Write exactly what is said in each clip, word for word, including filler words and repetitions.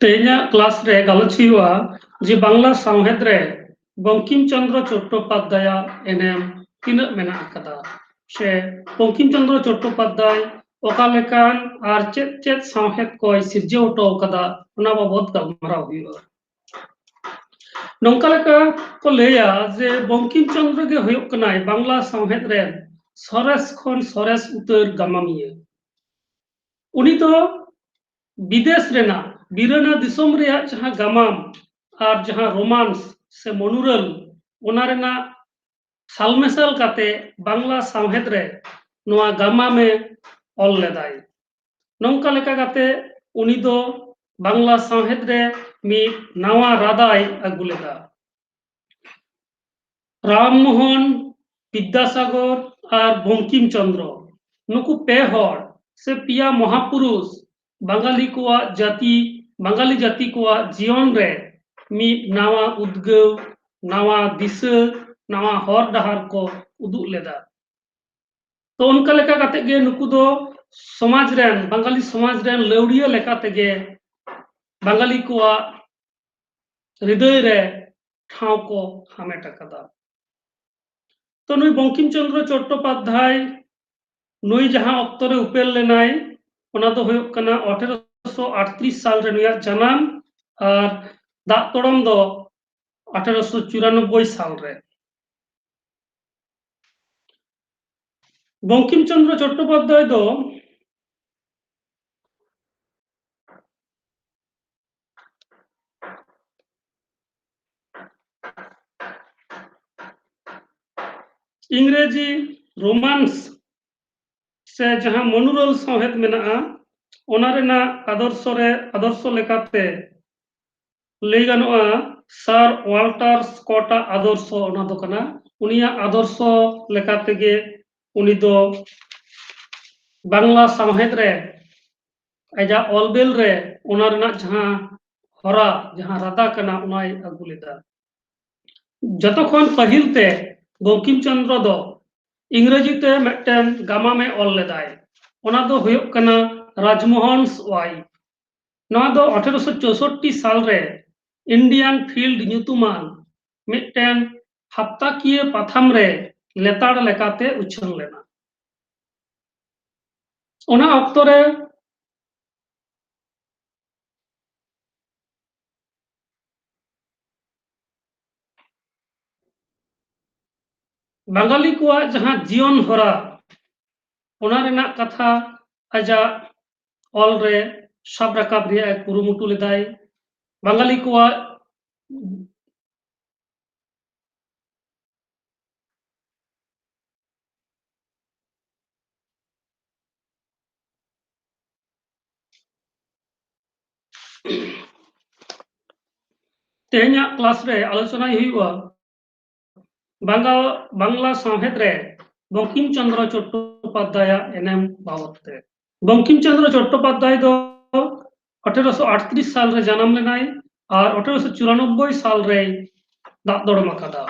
ᱛᱮᱦᱮᱧᱟᱜ ᱠᱞᱟᱥ ᱨᱮ ᱜᱟᱞᱚᱪ ᱦᱩᱭᱩᱜᱼᱟ ᱡᱮ ᱵᱟᱝᱞᱟ ᱥᱟᱶᱦᱮᱫ ᱨᱮ ᱵᱚᱝᱠᱤᱢ ᱪᱚᱸᱫᱽᱨᱚ ᱪᱚᱴᱴᱳᱯᱟᱫᱽᱫᱷᱟᱭᱟᱜ ᱮᱱᱮᱢ ᱛᱤᱱᱟᱹᱜ ᱢᱮᱱᱟᱜ ᱟᱠᱟᱫᱟ, ᱥᱮ ᱵᱚᱝᱠᱤᱢ ᱪᱚᱸᱫᱽᱨᱚ ᱪᱚᱴᱴᱳᱯᱟᱫᱽᱫᱷᱟᱭ ᱚᱠᱟ ᱞᱮᱠᱟᱱ ᱟᱨ ᱪᱮᱫ ᱪᱮᱫ ᱥᱟᱶᱦᱮᱫ ᱠᱚᱭ ᱥᱤᱨᱡᱟᱹᱣ ᱦᱚᱴᱚ ᱟᱠᱟᱫᱟ, ᱚᱱᱟ ᱵᱟᱵᱚᱛ ᱜᱟᱞᱢᱟᱨᱟᱣ ᱦᱩᱭᱩᱜᱼᱟ᱾ ᱱᱚᱝᱠᱟ ᱞᱮᱠᱟ ᱠᱚ ᱞᱟᱹᱭᱟ ᱡᱮ ᱵᱚᱝᱠᱤᱢ ᱪᱚᱸᱫᱽᱨᱚ ᱜᱮ ᱦᱩᱭᱩᱜ ᱠᱟᱱᱟᱭ ᱵᱟᱝᱞᱟ ᱥᱟᱶᱦᱮᱫ ᱨᱮᱱ ᱥᱚᱨᱮᱥ ᱠᱷᱚᱱ ᱥᱚᱨᱮᱥ ᱩᱛᱟᱹᱨ ᱜᱟᱢᱟᱢᱤᱭᱟᱹ᱾ ᱩᱱᱤ ᱫᱚ ᱵᱤᱫᱮᱥ ᱨᱮᱱᱟᱜ ᱵᱤᱨᱟᱹᱱᱟ ᱫᱤᱥᱚᱢ ᱨᱮᱭᱟᱜ ᱡᱟᱦᱟᱸ ᱜᱟᱢᱟᱢ ᱟᱨ ᱡᱟᱦᱟᱸ ᱨᱳᱢᱟᱱᱥ ᱥᱮ ᱢᱚᱱᱩᱨᱟᱹᱞ, ᱚᱱᱟ ᱨᱮᱱᱟᱜ ᱥᱟᱞᱢᱮᱥᱟᱞ ᱠᱟᱛᱮ ᱵᱟᱝᱞᱟ ᱥᱟᱶᱦᱮᱫ ᱨᱮ ᱱᱚᱣᱟ ᱜᱟᱢᱟᱢᱮ ᱚᱞ ᱞᱮᱫᱟᱭ᱾ ᱱᱚᱝᱠᱟ ᱞᱮᱠᱟ ᱠᱟᱛᱮ ᱩᱱᱤ ᱫᱚ ᱵᱟᱝᱞᱟ ᱥᱟᱶᱦᱮᱫ ᱨᱮ ᱢᱤᱫ ᱱᱟᱣᱟ ᱨᱟᱫᱟᱭ ᱟᱹᱜᱩ ᱞᱮᱫᱟ᱾ ᱨᱟᱢ ᱢᱳᱦᱚᱱ, ᱵᱤᱫᱽᱫᱟᱥᱟᱜᱚᱨ ᱟᱨ ᱵᱚᱝᱠᱤᱢ ᱪᱚᱸᱫᱽᱨᱚ, ᱱᱩᱠᱩ ᱯᱮ ᱦᱚᱲ ᱥᱮ ᱯᱮᱭᱟ ᱢᱚᱦᱟᱯᱩᱨᱩᱥ ᱵᱟᱝᱜᱟᱞᱤ ᱠᱚᱣᱟᱜ ᱡᱟᱹᱛᱤ, ᱵᱟᱝᱜᱟᱞᱤ ᱡᱟᱹᱛᱤ ᱠᱚᱣᱟᱜ ᱡᱤᱭᱚᱱ ᱨᱮ ᱢᱤᱫ ᱱᱟᱣᱟ ᱩᱫᱽᱜᱟᱹᱣ, ᱱᱟᱣᱟ ᱫᱤᱥᱟᱹ, ᱱᱟᱣᱟ ᱦᱚᱨ ᱰᱟᱦᱟᱨ ᱠᱚ ᱩᱫᱩᱜ ᱞᱮᱫᱟ᱾ ᱛᱚ ᱚᱱᱠᱟ ᱞᱮᱠᱟ ᱠᱟᱛᱮ ᱜᱮ ᱱᱩᱠᱩ ᱫᱚ ᱥᱚᱢᱟᱡᱽ ᱨᱮᱱ, ᱵᱟᱝᱜᱟᱞᱤ ᱥᱚᱢᱟᱡᱽ ᱨᱮᱱ ᱞᱟᱹᱣᱲᱤᱭᱟᱹ ᱞᱮᱠᱟ ᱛᱮᱜᱮ ᱵᱟᱝᱜᱟᱞᱤ ᱠᱚᱣᱟᱜ ᱦᱨᱤᱫᱟᱹᱭ ᱨᱮ ᱴᱷᱟᱶ ᱠᱚ ᱦᱟᱢᱮᱴ ᱟᱠᱟᱫᱟ᱾ ᱛᱚ ᱱᱩᱭ ᱵᱚᱝᱠᱤᱢ ᱪᱚᱸᱫᱽᱨᱚ ᱪᱚᱴᱴᱳᱯᱟᱫᱽᱫᱷᱟᱭ, ᱱᱩᱭ ᱡᱟᱦᱟᱸ ᱚᱠᱛᱚ ᱨᱮ ᱩᱯᱮᱞ ᱞᱮᱱᱟᱭ, ᱚᱱᱟ ᱫᱚ ᱦᱩᱭᱩᱜ ᱠᱟᱱᱟ ᱟᱴᱷᱮᱨᱚᱥᱚ ᱟᱴᱛᱨᱤᱥ ᱥᱟᱞ ᱨᱮ ᱱᱩᱭᱟᱜ ᱡᱟᱱᱟᱢ, ᱟᱨ ᱫᱟᱜ ᱛᱚᱲᱚᱢ ᱫᱚ ᱟᱴᱷᱮᱨᱚᱥᱚ ᱪᱩᱨᱟᱱᱚᱵᱵᱳᱭ ᱥᱟᱞ ᱨᱮ᱾ ᱵᱚᱝᱠᱤᱢ ᱪᱚᱸᱫᱽᱨᱚ ᱪᱚᱴᱴᱳᱯᱟᱫᱽᱫᱷᱟᱭ ᱫᱚ ᱤᱝᱨᱮᱡᱤ ᱨᱳᱢᱟᱱᱥ ᱥᱮ ᱡᱟᱦᱟᱸ ᱢᱚᱱᱩᱨᱟᱹᱞ ᱥᱟᱶᱦᱮᱫ ᱢᱮᱱᱟᱜᱼᱟ, ᱚᱱᱟ ᱨᱮᱱᱟᱜ ᱟᱫᱚᱨᱥᱚ ᱨᱮ, ᱟᱫᱚᱨᱥᱚ ᱞᱮᱠᱟᱛᱮ ᱞᱟᱹᱭ ᱜᱟᱱᱚᱜᱼᱟ, ᱥᱟᱨ ᱣᱟᱞᱴᱟᱨ ᱥᱠᱚᱴᱟᱜ ᱟᱫᱚᱨᱥᱚ ᱚᱱᱟ ᱫᱚ ᱠᱟᱱᱟ᱾ ᱩᱱᱤᱭᱟᱜ ᱟᱫᱚᱨᱥᱚ ᱞᱮᱠᱟ ᱛᱮᱜᱮ ᱩᱱᱤ ᱫᱚ ᱵᱟᱝᱞᱟ ᱥᱟᱶᱦᱮᱫ ᱨᱮ ᱟᱡᱟᱜ ᱚᱞᱵᱮᱞ ᱨᱮ ᱚᱱᱟ ᱨᱮᱱᱟᱜ ᱡᱟᱦᱟᱸ ᱦᱚᱨᱟ, ᱡᱟᱦᱟᱸ ᱨᱟᱫᱟ ᱠᱟᱱᱟ, ᱚᱱᱟᱭ ᱟᱹᱜᱩ ᱞᱮᱫᱟ᱾ ᱡᱚᱛᱚ ᱠᱷᱚᱱ ᱯᱟᱹᱦᱤᱞ ᱛᱮ ᱵᱚᱝᱠᱤᱢ ᱪᱚᱸᱫᱽᱨᱚ ᱫᱚ ᱤᱝᱨᱮᱡᱤ ᱛᱮ ᱢᱤᱫᱴᱮᱱ ᱜᱟᱢᱟᱢᱮ ᱚᱞ ᱞᱮᱫᱟᱭ᱾ ᱚᱱᱟ ᱫᱚ ᱦᱩᱭᱩᱜ ᱠᱟᱱᱟ ᱨᱟᱡᱽᱢᱳᱦᱚᱱᱥ ᱣᱟᱭᱤᱯ᱾ ᱱᱚᱣᱟ ᱫᱚ ᱟᱴᱷᱮᱨᱚᱥᱚ ᱪᱳᱥᱳᱴᱴᱤ ᱥᱟᱞ ᱨᱮ ᱤᱱᱰᱤᱭᱟᱱ ᱯᱷᱤᱞᱰ ᱧᱩᱛᱩᱢᱟᱱ ᱢᱤᱫᱴᱮᱱ ᱦᱟᱯᱛᱟᱠᱤᱭᱟᱹ ᱯᱟᱛᱷᱟᱢ ᱨᱮ ᱞᱮᱛᱟᱲ ᱞᱮᱠᱟᱛᱮ ᱩᱪᱷᱟᱹᱱ ᱞᱮᱱᱟ᱾ ᱚᱱᱟ ᱚᱠᱛᱚ ᱨᱮ ᱵᱟᱝᱜᱟᱞᱤ ᱠᱚᱣᱟᱜ ᱡᱟᱦᱟᱸ ᱡᱤᱭᱚᱱ ᱦᱚᱨᱟ, ᱚᱱᱟ ᱨᱮᱱᱟᱜ ᱠᱟᱛᱷᱟ ᱟᱡᱟᱜ ᱚᱞ ᱨᱮ ᱥᱟᱵ ᱨᱟᱠᱟᱵ ᱨᱮᱭᱟᱜ ᱮ ᱠᱩᱨᱩᱢᱩᱴᱩ ᱞᱮᱫᱟᱭ᱾ ᱵᱟᱝᱜᱟᱞᱤ ᱠᱚᱣᱟᱜ ᱛᱮᱦᱮᱧᱟᱜ ᱠᱞᱟᱥ ᱨᱮ ᱟᱞᱳᱪᱚᱱᱟᱭ ᱦᱩᱭᱩᱜᱼᱟ ᱵᱟᱝᱜᱟᱞ, ᱵᱟᱝᱞᱟ ᱥᱟᱶᱦᱮᱫ ᱨᱮ ᱵᱚᱝᱠᱤᱢ ᱪᱚᱸᱫᱽᱨᱚ ᱪᱚᱴᱴᱳᱯᱟᱫᱽᱫᱷᱟᱭᱟᱜ ᱮᱱᱮᱢ ᱵᱟᱵᱚᱫ ᱛᱮ᱾ ᱵᱚᱝᱠᱤᱢ ᱪᱚᱸᱫᱽᱨᱚ ᱪᱚᱴᱴᱳᱯᱟᱫᱽᱫᱷᱟᱭ ᱫᱚ ᱟᱴᱷᱮᱨᱚᱥᱚ ᱟᱴᱛᱨᱤᱥ ᱥᱟᱞ ᱨᱮ ᱡᱟᱱᱟᱢ ᱞᱮᱱᱟᱭ ᱟᱨ ᱟᱴᱷᱮᱨᱚᱥᱚ ᱪᱩᱨᱟᱱᱚᱵᱵᱳᱭ ᱥᱟᱞ ᱨᱮᱭ ᱫᱟᱜ ᱫᱚᱲᱚᱢ ᱟᱠᱟᱫᱟ᱾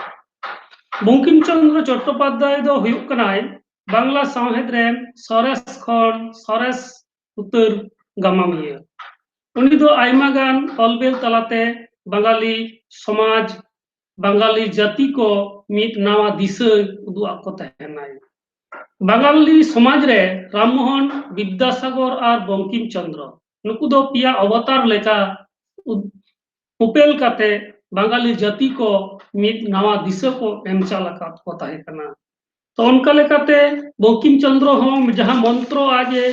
ᱵᱚᱝᱠᱤᱢ ᱪᱚᱸᱫᱽᱨᱚ ᱪᱚᱴᱴᱳᱯᱟᱫᱽᱫᱷᱟᱭ ᱫᱚ ᱦᱩᱭᱩᱜ ᱠᱟᱱᱟᱭ ᱵᱟᱝᱞᱟ ᱥᱟᱶᱦᱮᱫ ᱨᱮᱱ ᱥᱚᱨᱮᱥ ᱠᱷᱚᱱ ᱥᱚᱨᱮᱥ ᱩᱛᱟᱹᱨ ᱜᱟᱢᱟᱢᱤᱭᱟᱹ᱾ ᱩᱱᱤ ᱫᱚ ᱟᱭᱢᱟ ᱜᱟᱱ ᱚᱞ ᱵᱮᱞ ᱛᱟᱞᱟᱛᱮ ᱵᱟᱝᱜᱟᱞᱤ ᱥᱚᱢᱟᱡᱽ, ᱵᱟᱝᱜᱟᱞᱤ ᱡᱟᱹᱛᱤ ᱠᱚ ᱢᱤᱫ ᱱᱟᱣᱟ ᱫᱤᱥᱟᱹ ᱩᱫᱩᱜ ᱟᱫ ᱠᱚ ᱛᱟᱦᱮᱱᱟᱭ᱾ ᱵᱟᱝᱜᱟᱞᱤ ᱥᱚᱢᱟᱡᱽ ᱨᱮ ᱨᱟᱢᱢᱳᱦᱚᱱ, ᱵᱤᱫᱽᱫᱟᱥᱟᱜᱚᱨ ᱟᱨ ᱵᱚᱝᱠᱤᱢ ᱪᱚᱸᱫᱽᱨᱚ, ᱱᱩᱠᱩ ᱫᱚ ᱯᱮᱭᱟ ᱚᱵᱚᱛᱟᱨ ᱞᱮᱠᱟ ᱩᱫ-, ᱩᱯᱮᱞ ᱠᱟᱛᱮ ᱵᱟᱝᱜᱟᱞᱤ ᱡᱟᱹᱛᱤ ᱠᱚ ᱢᱤᱫ ᱱᱟᱣᱟ ᱫᱤᱥᱟᱹ ᱠᱚ ᱮᱢ ᱪᱟᱞ ᱟᱠᱟᱫ ᱠᱚ ᱛᱟᱦᱮᱸ ᱠᱟᱱᱟ᱾ ᱛᱚ, ᱚᱱᱠᱟ ᱞᱮᱠᱟᱛᱮ ᱵᱚᱝᱠᱤᱢ ᱪᱚᱸᱫᱽᱨᱚ ᱦᱚᱸ ᱡᱟᱦᱟᱸ ᱢᱚᱱᱛᱨᱚ ᱟᱡ ᱮ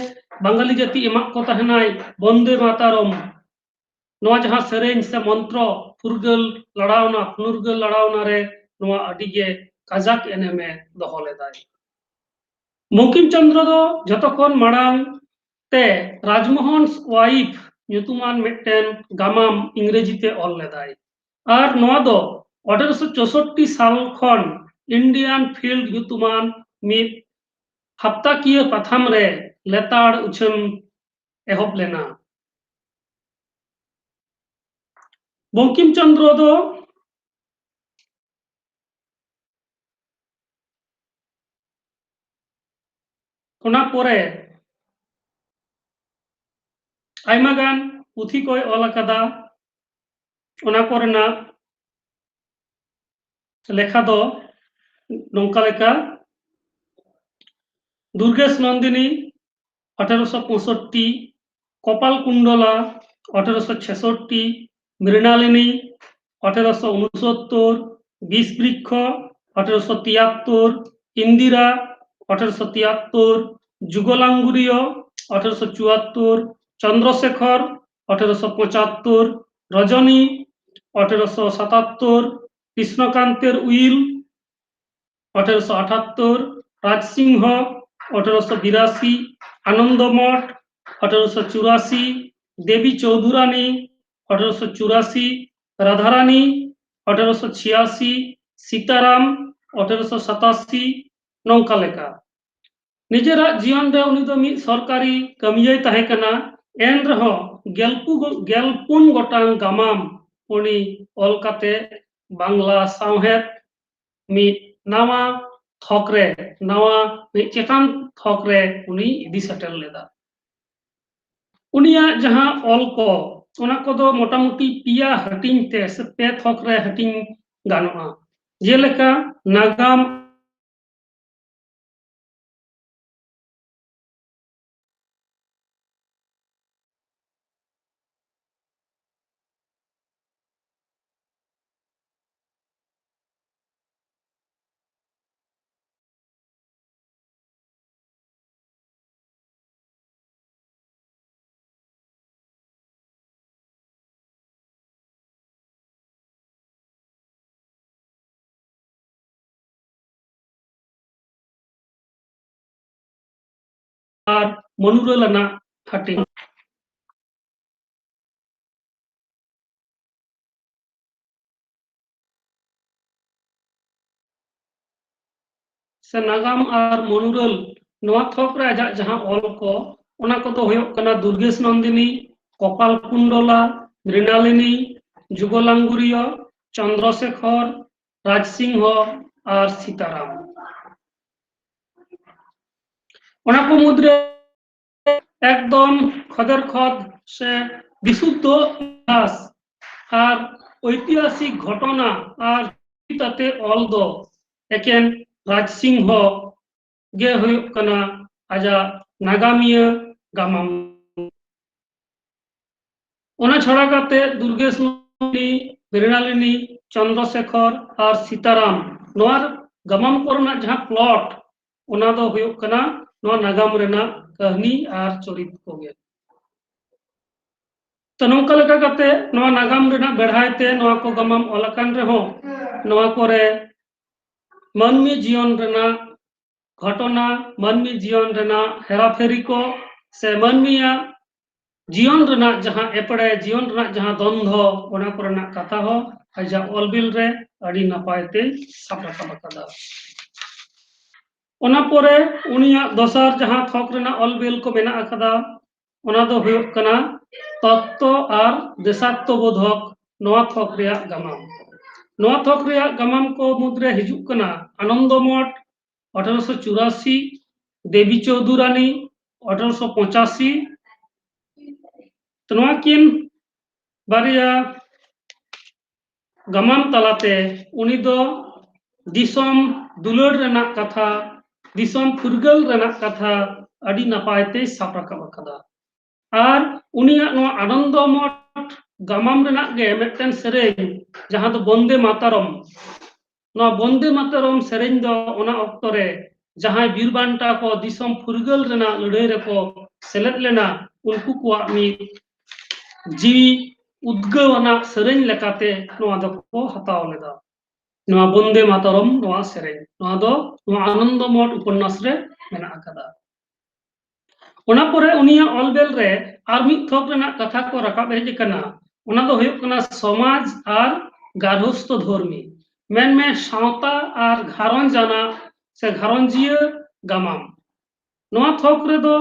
ᱵᱟᱝᱜᱟᱞᱤ ᱡᱟᱹᱛᱤ ᱮᱢᱟᱜ ᱠᱚ ᱛᱟᱦᱮᱱᱟᱭ, ᱵᱚᱱᱫᱮ ᱢᱟᱛᱟᱨᱚᱢ, ᱱᱚᱣᱟ ᱡᱟᱦᱟᱸ ᱥᱮᱨᱮᱧ ᱥᱮ ᱢᱚᱱᱛᱨᱚ ᱯᱷᱩᱨᱜᱟᱹᱞ ᱞᱟᱲᱟᱣᱱᱟ, ᱯᱷᱩᱱᱩᱨᱜᱟᱹᱞ ᱞᱟᱲᱟᱣᱱᱟ ᱨᱮ ᱱᱚᱣᱟ ᱟᱹᱰᱤ ᱜᱮ ᱠᱟᱡᱟᱠ ᱮᱱᱮᱢ ᱮ ᱫᱚᱦᱚ ᱞᱮᱫᱟᱭ᱾ ᱵᱚᱝᱠᱤᱢ ᱪᱚᱸᱫᱽᱨᱚ ᱫᱚ ᱡᱚᱛᱚ ᱠᱷᱚᱱ ᱢᱟᱲᱟᱝ ᱛᱮ ᱨᱟᱡᱽᱢᱳᱦᱚᱱ ᱣᱟᱭᱤᱯᱷ ᱧᱩᱛᱩᱢᱟᱱ ᱢᱤᱫᱴᱮᱱ ᱜᱟᱢᱟᱢ ᱤᱝᱨᱮᱡᱤ ᱛᱮ ᱚᱞ ᱞᱮᱫᱟᱭ᱾ ᱟᱨ ᱱᱚᱣᱟ ᱫᱚ ᱟᱴᱷᱮᱨᱚᱥᱚ ᱪᱳᱥᱳᱴᱴᱤ ᱥᱟᱞ ᱠᱷᱚᱱ ᱤᱱᱰᱤᱭᱟᱱ ᱯᱷᱤᱞᱰ ᱧᱩᱛᱩᱢᱟᱱ ᱢᱤᱫ ᱦᱟᱯᱛᱟᱠᱤᱭᱟᱹ ᱯᱟᱛᱷᱟᱢ ᱨᱮ ᱞᱮᱛᱟᱲ ᱩᱪᱷᱟᱹᱱ ᱮᱦᱚᱵ ᱞᱮᱱᱟ᱾ ᱵᱚᱝᱠᱤᱢ ᱪᱚᱸᱫᱽᱨᱚ ᱫᱚ ᱚᱱᱟ ᱯᱚᱨᱮ ᱟᱭᱢᱟ ᱜᱟᱱ ᱯᱩᱛᱷᱤ ᱠᱚᱭ ᱚᱞ ᱟᱠᱟᱫᱟ, ᱚᱱᱟ ᱠᱚᱨᱮᱱᱟᱜ ᱞᱮᱠᱷᱟ ᱫᱚ ᱱᱚᱝᱠᱟ ᱞᱮᱠᱟ: ᱫᱩᱨᱜᱮᱥ ᱱᱚᱱᱫᱤᱱᱤ, ᱟᱴᱷᱮᱨᱚᱥᱚ ᱯᱚᱸᱭᱥᱚᱴᱴᱤ, ᱠᱚᱯᱟᱞ ᱠᱩᱱᱰᱚᱞᱟ, ᱟᱴᱷᱮᱨᱚᱥᱚ ᱪᱷᱮᱥᱚᱴᱴᱤ, ᱢᱨᱤᱱᱟᱞᱤᱱᱤ, ᱟᱴᱷᱮᱨᱚᱥᱚ ᱩᱱᱩᱥᱚᱛᱛᱚᱨ, ᱵᱤᱥ ᱵᱨᱤᱠᱠᱷᱚ, ᱟᱴᱷᱮᱨᱚᱥᱚ ᱛᱤᱭᱟᱛᱛᱚᱨ, ᱤᱱᱫᱤᱨᱟ, ᱟᱴᱷᱮᱨᱚᱥᱚ ᱛᱤᱭᱟᱛᱛᱚᱨ, ᱡᱩᱜᱚᱞᱟᱝᱜᱩᱨᱤᱭᱚ, ᱟᱴᱷᱮᱨᱚᱥᱚ ᱪᱩᱣᱟᱛᱛᱚᱨ, ᱪᱚᱱᱫᱨᱚᱥᱮᱠᱷᱚᱨ, ᱟᱴᱷᱮᱨᱚᱥᱚ ᱯᱚᱸᱪᱟᱛᱛᱚᱨ, ᱨᱚᱡᱚᱱᱤ, ᱟᱴᱷᱮᱨᱚᱥᱚ ᱥᱟᱛᱟᱛᱛᱚᱨ, ᱠᱨᱤᱥᱱᱚᱠᱟᱱᱛᱮᱨ ᱩᱭᱤᱞ, ᱟᱴᱷᱮᱨᱚᱥᱚ ᱟᱴᱷᱟᱛᱛᱚᱨ, ᱨᱟᱡᱽ ᱥᱤᱝᱦᱚ, ᱟᱴᱷᱮᱨᱚᱥᱚ ᱵᱤᱨᱟᱥᱤ, ᱟᱱᱚᱱᱫᱚ ᱢᱚᱴ, ᱟᱴᱷᱮᱨᱚᱥᱚ ᱪᱩᱨᱟᱥᱤ, ᱫᱮᱵᱤ ᱪᱳᱣᱫᱷᱩᱨᱟᱱᱤ, ᱟᱴᱷᱮᱨᱚᱥᱚ ᱪᱩᱨᱟᱥᱤ, ᱨᱟᱫᱷᱟᱨᱟᱱᱤ, ᱟᱴᱷᱮᱨᱚᱥᱚ ᱪᱷᱤᱭᱟᱥᱤ, ᱥᱤᱛᱟᱨᱟᱢ, ᱟᱴᱷᱮᱨᱚᱥᱚ ᱥᱟᱛᱟᱥᱤ, ᱱᱚᱝᱠᱟ ᱞᱮᱠᱟ᱾ ᱱᱤᱡᱮᱨᱟᱜ ᱡᱤᱭᱚᱱ ᱨᱮ ᱩᱱᱤ ᱫᱚ ᱢᱤᱫ ᱥᱚᱨᱠᱟᱨᱤ ᱠᱟᱹᱢᱤᱭᱟᱹᱭ ᱛᱟᱦᱮᱸ ᱠᱟᱱᱟ, ᱮᱱ ᱨᱮᱦᱚᱸ ᱜᱮᱞ ᱯᱩ-, ᱜᱮᱞ ᱯᱩᱱ ᱜᱚᱴᱟᱝ ᱜᱟᱢᱟᱢ ᱩᱱᱤ ᱚᱞ ᱠᱟᱛᱮ ᱵᱟᱝᱞᱟ ᱥᱟᱶᱦᱮᱫ ᱢᱤᱫ ᱱᱟᱣᱟ ᱛᱷᱚᱠ ᱨᱮ, ᱱᱟᱣᱟ ᱢᱤᱫ ᱪᱮᱛᱟᱱ ᱛᱷᱚᱠ ᱨᱮ ᱩᱱᱤ ᱤᱫᱤ ᱥᱮᱴᱮᱨ ᱞᱮᱫᱟ᱾ ᱩᱱᱤᱭᱟᱜ ᱡᱟᱦᱟᱸ ᱚᱞ ᱠᱚ, ᱚᱱᱟ ᱠᱚᱫᱚ ᱢᱚᱴᱟᱢᱩᱴᱤ ᱯᱮᱭᱟ ᱦᱟᱹᱴᱤᱧ ᱛᱮ ᱥᱮ ᱯᱮ ᱛᱷᱚᱠ ᱨᱮ ᱦᱟᱹᱴᱤᱧ ᱜᱟᱱᱚᱜᱼᱟ, ᱡᱮᱞᱮᱠᱟ ᱱᱟᱜᱟᱢ ᱟᱨ ᱢᱚᱱᱩᱨᱟᱹᱞ ᱟᱱᱟᱜ ᱦᱟᱹᱴᱤᱧ᱾ ᱥᱮ ᱱᱟᱜᱟᱢ ᱟᱨ ᱢᱚᱱᱩᱨᱟᱹᱞ, ᱱᱚᱣᱟ ᱛᱷᱚᱠ ᱨᱮ ᱟᱡᱟᱜ ᱡᱟᱦᱟᱸ ᱚᱞ ᱠᱚ, ᱚᱱᱟ ᱠᱚᱫᱚ ᱦᱩᱭᱩᱜ ᱠᱟᱱᱟ ᱫᱩᱨᱜᱮᱥ ᱱᱚᱱᱫᱤᱱᱤ, ᱠᱚᱯᱟᱞ ᱠᱩᱱᱰᱚᱞᱟ, ᱢᱨᱤᱱᱟᱞᱤᱱᱤ, ᱡᱩᱜᱚᱞᱟᱝᱜᱩᱨᱤᱭᱚ, ᱪᱚᱱᱫᱨᱚ ᱥᱮᱠᱷᱚᱨ, ᱨᱟᱡᱽ ᱥᱤᱝᱦᱚ ᱟᱨ ᱥᱤᱛᱟᱨᱟᱢ᱾ ᱚᱱᱟ ᱠᱚ ᱢᱩᱫᱽᱨᱮ ᱮᱠᱫᱚᱢ ᱠᱷᱚᱫᱮᱨ ᱠᱷᱚᱫ ᱥᱮ ᱵᱤᱥᱩᱫᱽᱫᱷᱚ ᱤᱛᱤᱦᱟᱥ ᱟᱨ ᱳᱭᱛᱤᱦᱟᱥᱤᱠ ᱜᱷᱚᱴᱚᱱᱟ ᱟᱨ ᱪᱤᱛᱟᱹᱛᱮ ᱚᱞ ᱫᱚ ᱮᱠᱮᱱ ᱨᱟᱡᱽ ᱥᱤᱝᱦᱚ ᱜᱮ ᱦᱩᱭᱩᱜ ᱠᱟᱱᱟ ᱟᱡᱟᱜ ᱱᱟᱜᱟᱢᱤᱭᱟᱹ ᱜᱟᱢᱟᱢ᱾ ᱚᱱᱟ ᱪᱷᱟᱲᱟ ᱠᱟᱛᱮ ᱫᱩᱨᱜᱮᱥ ᱢᱩᱨᱢᱩ, ᱢᱨᱤᱱᱟᱞᱤᱱᱤ ᱪᱚᱱᱫᱨᱚᱥᱮᱠᱷᱚᱨ ᱟᱨ ᱥᱤᱛᱟᱨᱟᱢ, ᱱᱚᱣᱟ ᱜᱟᱢᱟᱢ ᱠᱚᱨᱮᱱᱟᱜ ᱡᱟᱦᱟᱸ ᱯᱞᱚᱴ, ᱚᱱᱟ ᱫᱚ ᱦᱩᱭᱩᱜ ᱠᱟᱱᱟ ᱱᱚᱣᱟ ᱱᱟᱜᱟᱢ ᱨᱮᱱᱟᱜ ᱠᱟᱹᱦᱱᱤ ᱟᱨ ᱪᱚᱨᱤᱛ ᱠᱚᱜᱮ᱾ ᱛᱚ, ᱱᱚᱝᱠᱟ ᱞᱮᱠᱟ ᱠᱟᱛᱮ ᱱᱚᱣᱟ ᱱᱟᱜᱟᱢ ᱨᱮᱱᱟᱜ ᱵᱮᱲᱦᱟᱭ ᱛᱮ ᱱᱚᱣᱟ ᱠᱚ ᱜᱟᱢᱟᱢ ᱚᱞ ᱟᱠᱟᱱ ᱨᱮᱦᱚᱸ, ᱱᱚᱣᱟ ᱠᱚᱨᱮ ᱢᱟᱹᱱᱢᱤ ᱡᱤᱭᱚᱱ ᱨᱮᱱᱟᱜ ᱜᱷᱚᱴᱚᱱᱟ, ᱢᱟᱹᱱᱢᱤ ᱡᱤᱭᱚᱱ ᱨᱮᱱᱟᱜ ᱦᱮᱨᱟᱯᱷᱮᱨᱤ ᱠᱚ, ᱥᱮ ᱢᱟᱹᱱᱢᱤᱭᱟᱜ ᱡᱤᱭᱚᱱ ᱨᱮᱱᱟᱜ ᱡᱟᱦᱟᱸ ᱮᱯᱲᱮ, ᱡᱤᱭᱚᱱ ᱨᱮᱱᱟᱜ ᱡᱟᱦᱟᱸ ᱫᱚᱱᱫᱷᱚ, ᱚᱱᱟ ᱠᱚᱨᱮᱱᱟᱜ ᱠᱟᱛᱷᱟ ᱦᱚᱸ ᱟᱡᱟᱜ ᱚᱞ ᱵᱤᱞ ᱨᱮ ᱟᱹᱰᱤ ᱱᱟᱯᱟᱭ ᱛᱮ ᱥᱟᱵ ᱨᱟᱠᱟᱵ ᱟᱠᱟᱫᱟ᱾ ᱚᱱᱟ ᱯᱚᱨᱮ ᱩᱱᱤᱭᱟᱜ ᱫᱚᱥᱟᱨ ᱡᱟᱦᱟᱸ ᱛᱷᱚᱠ ᱨᱮᱱᱟᱜ ᱚᱞ ᱵᱤᱞ ᱠᱚ ᱢᱮᱱᱟᱜ ᱟᱠᱟᱫᱟ, ᱚᱱᱟ ᱫᱚ ᱦᱩᱭᱩᱜ ᱠᱟᱱᱟ ᱛᱚᱛᱛᱚ ᱟᱨ ᱫᱮᱥᱟᱛᱛᱚ ᱵᱳᱫᱷᱚᱠ, ᱱᱚᱣᱟ ᱛᱷᱚᱠ ᱨᱮᱭᱟᱜ ᱜᱟᱢᱟᱢ᱾ ᱱᱚᱣᱟ ᱛᱷᱚᱠ ᱨᱮᱭᱟᱜ ᱜᱟᱢᱟᱢ ᱠᱚ ᱢᱩᱫᱽᱨᱮ ᱦᱤᱡᱩᱜ ᱠᱟᱱᱟ ᱟᱱᱚᱱᱫᱚ ᱢᱚᱴ ᱟᱴᱷᱟᱨᱚᱥᱚ ᱪᱩᱨᱟᱥᱤ, ᱫᱮᱵᱤ ᱪᱳᱣᱫᱷᱩᱨᱟᱱᱤ ᱟᱴᱷᱟᱨᱚᱥᱚ ᱯᱚᱸᱪᱟᱥᱤ᱾ ᱛᱚ, ᱱᱚᱣᱟ ᱠᱤᱱ ᱵᱟᱨᱭᱟ ᱜᱟᱢᱟᱢ ᱛᱟᱞᱟᱛᱮ ᱩᱱᱤ ᱫᱚ ᱫᱤᱥᱚᱢ ᱫᱩᱞᱟᱹᱲ ᱨᱮᱱᱟᱜ ᱠᱟᱛᱷᱟ, ᱫᱤᱥᱚᱢ ᱯᱷᱩᱨᱜᱟᱹᱞ ᱨᱮᱱᱟᱜ ᱠᱟᱛᱷᱟ ᱟᱹᱰᱤ ᱱᱟᱯᱟᱭ ᱛᱮᱭ ᱥᱟᱵ ᱨᱟᱠᱟᱵ ᱟᱠᱟᱫᱟ᱾ ᱟᱨ ᱩᱱᱤᱭᱟᱜ ᱱᱚᱣᱟ ᱟᱱᱚᱱᱫᱚ ᱢᱚᱴ ᱜᱟᱢᱟᱢ ᱨᱮᱱᱟᱜ ᱜᱮ ᱢᱤᱫᱴᱮᱱ ᱥᱮᱨᱮᱧ, ᱡᱟᱦᱟᱸ ᱫᱚ ᱵᱚᱱᱫᱮ ᱢᱟᱛᱟᱨᱚᱢ, ᱱᱚᱣᱟ ᱵᱚᱱᱫᱮ ᱢᱟᱛᱟᱨᱚᱢ ᱥᱮᱨᱮᱧ ᱫᱚ ᱚᱱᱟ ᱚᱠᱛᱚ ᱨᱮ ᱡᱟᱦᱟᱸᱭ ᱵᱤᱨ ᱵᱟᱱᱴᱟ ᱠᱚ ᱫᱤᱥᱚᱢ ᱯᱷᱩᱨᱜᱟᱹᱞ ᱨᱮᱱᱟᱜ ᱞᱟᱹᱲᱦᱟᱹᱭ ᱨᱮᱠᱚ ᱥᱮᱞᱮᱫ ᱞᱮᱱᱟ, ᱩᱱᱠᱩ ᱠᱚᱣᱟᱜ ᱢᱤᱫ ᱡᱤᱣᱤ ᱩᱫᱽᱜᱟᱹᱣ ᱟᱱᱟᱜ ᱥᱮᱨᱮᱧ ᱞᱮᱠᱟᱛᱮ ᱱᱚᱣᱟ ᱫᱚᱠᱚ ᱦᱟᱛᱟᱣ ᱞᱮᱫᱟ᱾ ᱱᱚᱣᱟ ᱵᱚᱱᱫᱮ ᱢᱟᱛᱟᱨᱚᱢ ᱱᱚᱣᱟ ᱥᱮᱨᱮᱧ, ᱱᱚᱣᱟ ᱫᱚ ᱱᱚᱣᱟ ᱟᱱᱚᱱᱫᱚ ᱢᱚᱴ ᱩᱯᱚᱱᱱᱟᱥ ᱨᱮ ᱢᱮᱱᱟᱜ ᱟᱠᱟᱫᱟ᱾ ᱚᱱᱟ ᱯᱚᱨᱮ ᱩᱱᱤᱭᱟᱜ ᱚᱞ ᱵᱮᱞ ᱨᱮ ᱟᱨ ᱢᱤᱫ ᱛᱷᱚᱠ ᱨᱮᱱᱟᱜ ᱠᱟᱛᱷᱟ ᱠᱚ ᱨᱟᱠᱟᱵ ᱦᱮᱡ ᱟᱠᱟᱱᱟ, ᱚᱱᱟ ᱫᱚ ᱦᱩᱭᱩᱜ ᱠᱟᱱᱟ ᱥᱚᱢᱟᱡᱽ ᱟᱨ ᱜᱟᱨᱦᱚᱥᱛᱚ ᱫᱷᱚᱨᱢᱤ, ᱢᱮᱱᱢᱮ ᱥᱟᱶᱛᱟ ᱟᱨ ᱜᱷᱟᱨᱚᱸᱡᱽ ᱟᱱᱟᱜ ᱥᱮ ᱜᱷᱟᱨᱚᱸᱡᱤᱭᱟᱹ ᱜᱟᱢᱟᱢ᱾ ᱱᱚᱣᱟ ᱛᱷᱚᱠ ᱨᱮᱫᱚ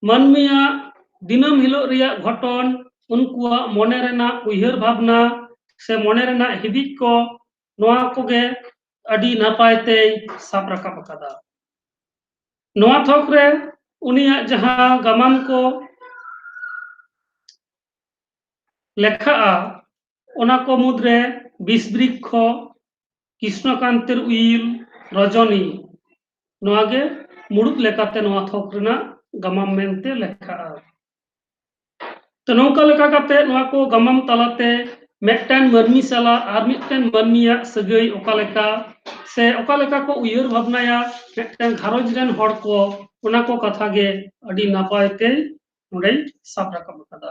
ᱢᱟᱹᱱᱢᱤᱭᱟᱜ ᱫᱤᱱᱟᱹᱢ ᱦᱤᱞᱳᱜ ᱨᱮᱭᱟᱜ ᱜᱷᱚᱴᱚᱱ, ᱩᱱᱠᱩᱣᱟᱜ ᱢᱚᱱᱮ ᱨᱮᱱᱟᱜ ᱩᱭᱦᱟᱹᱨ ᱵᱷᱟᱵᱽᱱᱟ ᱥᱮ ᱢᱚᱱᱮ ᱨᱮᱱᱟᱜ ᱦᱤᱫᱤᱡ ᱠᱚ, ᱱᱚᱣᱟ ᱠᱚᱜᱮ ᱟᱹᱰᱤ ᱱᱟᱯᱟᱭ ᱛᱮᱭ ᱥᱟᱵ ᱨᱟᱠᱟᱵ ᱟᱠᱟᱫᱟ᱾ ᱱᱚᱣᱟ ᱛᱷᱚᱠ ᱨᱮ ᱩᱱᱤᱭᱟᱜ ᱡᱟᱦᱟᱸ ᱜᱟᱢᱟᱢ ᱠᱚ ᱞᱮᱠᱷᱟᱜᱼᱟ, ᱚᱱᱟ ᱠᱚ ᱢᱩᱫᱽᱨᱮ ᱵᱤᱥ ᱵᱨᱤᱠᱠᱷᱚ, ᱠᱨᱤᱥᱱᱚᱠᱟᱱᱛᱮᱨ ᱩᱭᱤᱞ, ᱨᱚᱡᱚᱱᱤ, ᱱᱚᱣᱟ ᱜᱮ ᱢᱩᱲᱩᱫ ᱞᱮᱠᱟᱛᱮ ᱱᱚᱣᱟ ᱛᱷᱚᱠ ᱨᱮᱱᱟᱜ ᱜᱟᱢᱟᱢ ᱢᱮᱱᱛᱮ ᱞᱮᱠᱷᱟᱜᱼᱟ᱾ ᱛᱚ, ᱱᱚᱝᱠᱟ ᱞᱮᱠᱟ ᱠᱟᱛᱮ ᱱᱚᱣᱟ ᱠᱚ ᱜᱟᱢᱟᱢ ᱛᱟᱞᱟᱛᱮ ᱢᱤᱫᱴᱮᱱ ᱢᱟᱹᱱᱢᱤ ᱥᱟᱞᱟᱜ ᱟᱨ ᱢᱤᱫᱴᱮᱱ ᱢᱟᱹᱱᱢᱤᱭᱟᱜ ᱥᱟᱹᱜᱟᱹᱭ ᱚᱠᱟ ᱞᱮᱠᱟ ᱥᱮ ᱚᱠᱟ ᱞᱮᱠᱟ ᱠᱚ ᱩᱭᱦᱟᱹᱨ ᱵᱷᱟᱵᱽᱱᱟᱭᱟ ᱢᱤᱫᱴᱮᱱ ᱜᱷᱟᱨᱚᱸᱡᱽ ᱨᱮᱱ ᱦᱚᱲ ᱠᱚ, ᱚᱱᱟ ᱠᱚ ᱠᱟᱛᱷᱟ ᱜᱮ ᱟᱹᱰᱤ ᱱᱟᱯᱟᱭ ᱛᱮ ᱱᱚᱰᱮᱭ ᱥᱟᱵ ᱨᱟᱠᱟᱵ ᱟᱠᱟᱫᱟ᱾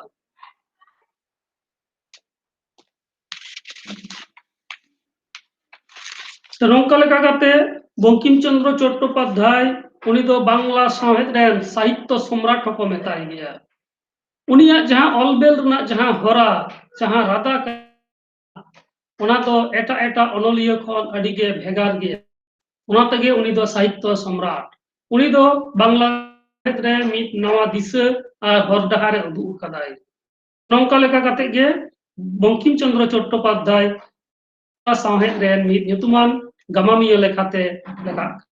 ᱛᱚ, ᱱᱚᱝᱠᱟ ᱞᱮᱠᱟ ᱠᱟᱛᱮ ᱵᱚᱝᱠᱤᱢ ᱪᱚᱸᱫᱽᱨᱚ ᱪᱚᱴᱴᱳᱯᱟᱫᱽᱫᱷᱟᱭ, ᱩᱱᱤ ᱫᱚ ᱵᱟᱝᱞᱟ ᱥᱟᱶᱦᱮᱫ ᱨᱮᱱ ᱥᱟᱦᱤᱛᱛᱚ ᱥᱚᱢᱨᱟᱴ ᱦᱚᱸᱠᱚ ᱢᱮᱛᱟᱭ ᱜᱮᱭᱟ᱾ ᱩᱱᱤᱭᱟᱜ ᱡᱟᱦᱟᱸ ᱚᱞ ᱵᱮᱞ ᱨᱮᱱᱟᱜ ᱡᱟᱦᱟᱸ ᱦᱚᱨᱟ, ᱡᱟᱦᱟᱸ ᱨᱟᱫᱟ, ᱚᱱᱟ ᱫᱚ ᱮᱴᱟᱜ ᱮᱴᱟᱜ ᱚᱱᱚᱞᱤᱭᱟᱹ ᱠᱷᱚᱱ ᱟᱹᱰᱤ ᱜᱮ ᱵᱷᱮᱜᱟᱨ ᱜᱮᱭᱟ᱾ ᱚᱱᱟ ᱛᱮᱜᱮ ᱩᱱᱤ ᱫᱚ ᱥᱟᱦᱤᱛᱛᱚ ᱥᱚᱢᱨᱟᱴ᱾ ᱩᱱᱤ ᱫᱚ ᱵᱟᱝᱞᱟ ᱥᱟᱶᱦᱮᱫ ᱨᱮ ᱢᱤᱫ ᱱᱟᱣᱟ ᱫᱤᱥᱟᱹ ᱟᱨ ᱦᱚᱨ ᱰᱟᱦᱟᱨ ᱮ ᱩᱫᱩᱜ ᱟᱠᱟᱫᱟᱭ᱾ ᱱᱚᱝᱠᱟ ᱞᱮᱠᱟ ᱠᱟᱛᱮ ᱜᱮ ᱵᱚᱝᱠᱤᱢ ᱪᱚᱸᱫᱽᱨᱚ ᱪᱚᱴᱴᱳᱯᱟᱫᱽᱫᱷᱟᱭ ᱥᱟᱶᱦᱮᱫ ᱨᱮᱱ ᱢᱤᱫ ᱧᱩᱛᱩᱢᱟᱱ ᱜᱟᱢᱟᱢᱤᱭᱟᱹ ᱞᱮᱠᱟᱛᱮ ᱞᱮᱠᱷᱟᱜ ᱠᱟᱱᱟ᱾